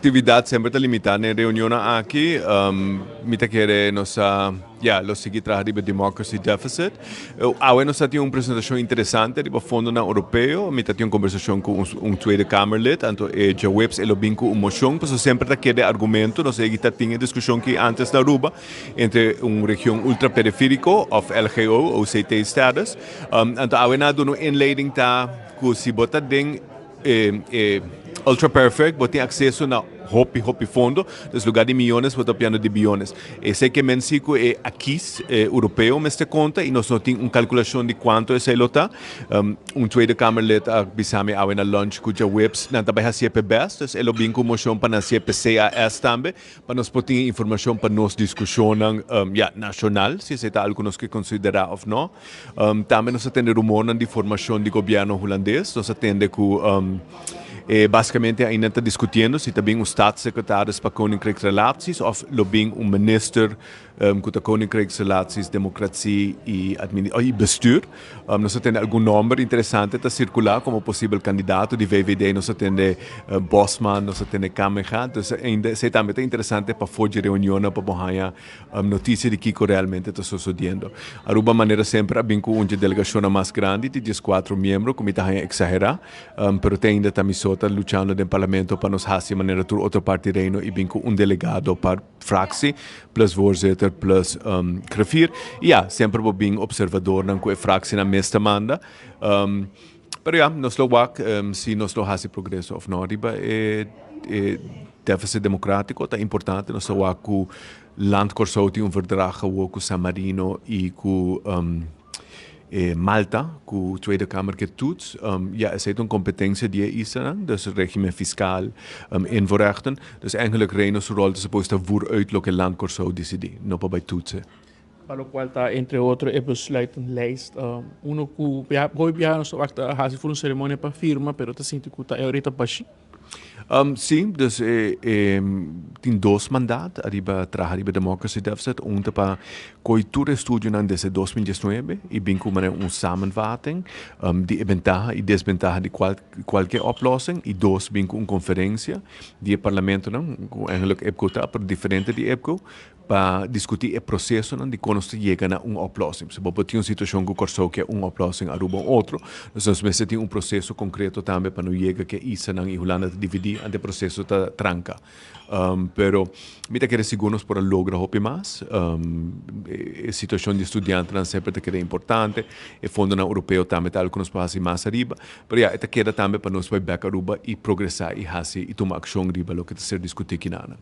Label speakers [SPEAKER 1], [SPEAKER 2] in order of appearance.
[SPEAKER 1] Actividad semper ta limita den reunionnan aki. Mi ta kere nos a, ya, lo sigui traha riba democracy deficit. Awe nos a tin un presentacion interesante riba fondonan Europeo. Mi ta tin un conversacion cu un Tweede Kamerlid, anto e djaweps e lo bin cu un mocion, pasobra semper ta keda e argumento, nos a ta tin e discusion aki antes na Aruba, entre un region ultraperiferico of LGO, OCT status. Anto awe nan a duna un inleiding ta cu si bo ta den e ultra perfect bo tin acceso na hopi hopi fondo, dus lugar di miyones bo ta piando di biyones. Esey ke men si cu e acquis europeo mester conta y nos no tin un calculacion di cuanto esey lo ta. Un Tweede Kamerlid a bisa mi awe na lunch cu djaweps nan ta bay hacié p'e best, dus e lo bin cu mocion pa nan hacié p'e CAS tambe pa nos por tin e informacion pa nos discusionnan, ya, nacional, si esey ta algo cu nos ke considera of no. Tambe nos a tende rumornan di formacion di gobierno Hulandes. Nos a tende cu e basicamente ainda ta discutiendo si ta bin un staatssecretaris pa Koninkrijksrelaties of lo bin un minister cu ta Koninkrijksrelaties, Democratie y y Bestuur. Nos a tende algun nomber interesante ta circula como posibel candidato di VVD. Nos a tende Bosman, nos a tende Kamminga. Dus ainda esey tambe ta interesante pa for dje reunionnan pa bo haya Noticia di kico realmente ta sosodiendo. Aruba manera semper a bin cu un dje delegacionnan mas grandi di 14 miembro cu mi ta haña exagera, pero te ainda ta mi so ta luchando den Parlamento pa nos haci manera tur otro parti Reino y bin cu un delegado pa fractie plus voorzitter plus griffier. Y ya, semper bo bin observadornan cu e fractienan mes ta manda. Pero ya, nos lo wak si nos lo haci progreso of no riba e deficit democratico. Ta importante nos ta wak cu Land Kòrsou tin un verdrag awor ku San Marino i ku Malta, ku Tweede Kamer ke toets. Ja, esei ta un kompetensia di e islanan, dus regimen fiskal, invoerrechten. Dus eigenlijk Reino su ròl ta supos ta voer uit loke Land Kòrsou disidí, no pa bai toetsen.
[SPEAKER 2] Pa lokual ta entre otro e besluitenlijst, uno ku hopi biaha nos ta wak ta hasi for un seremonia pa firma, pero ta sinti ku ta e orita bashí.
[SPEAKER 1] Sí, dus e tin dos mandaat ariba traha riba democracy deficit. Un ta pa koy tur e estudionan desde 2019 i bin ku manera un samenvatting di e bentaha i desbentaha di kualke oplossing. I dos, bin ku un konferensia di e parlamentonan, ku eigenlijk IPCO ta, pero diferente di IPCO, pa diskutí e prosesonan di kon nos ta yega na un oplossing. Si bo por tin un situashon ku Kòrsou ke un oplossing, Aruba un otro, dus nos mester tin un proseso konkreto tambe pa no yega ke islanan i Hulanda ta dividí, ante e proseso ta tranka. Pero mi ta kere sigur nos por a logra hopi mas. E situashon di studiantenan semper ta keda importante, e fondonan europeo tambe ta algu ku nos por hasi mas ariba. Pero ya, e ta keda tambe pa nos bai bèk Aruba i progresá i hasi i tuma akshon riba loke ta ser diskutí kinanan.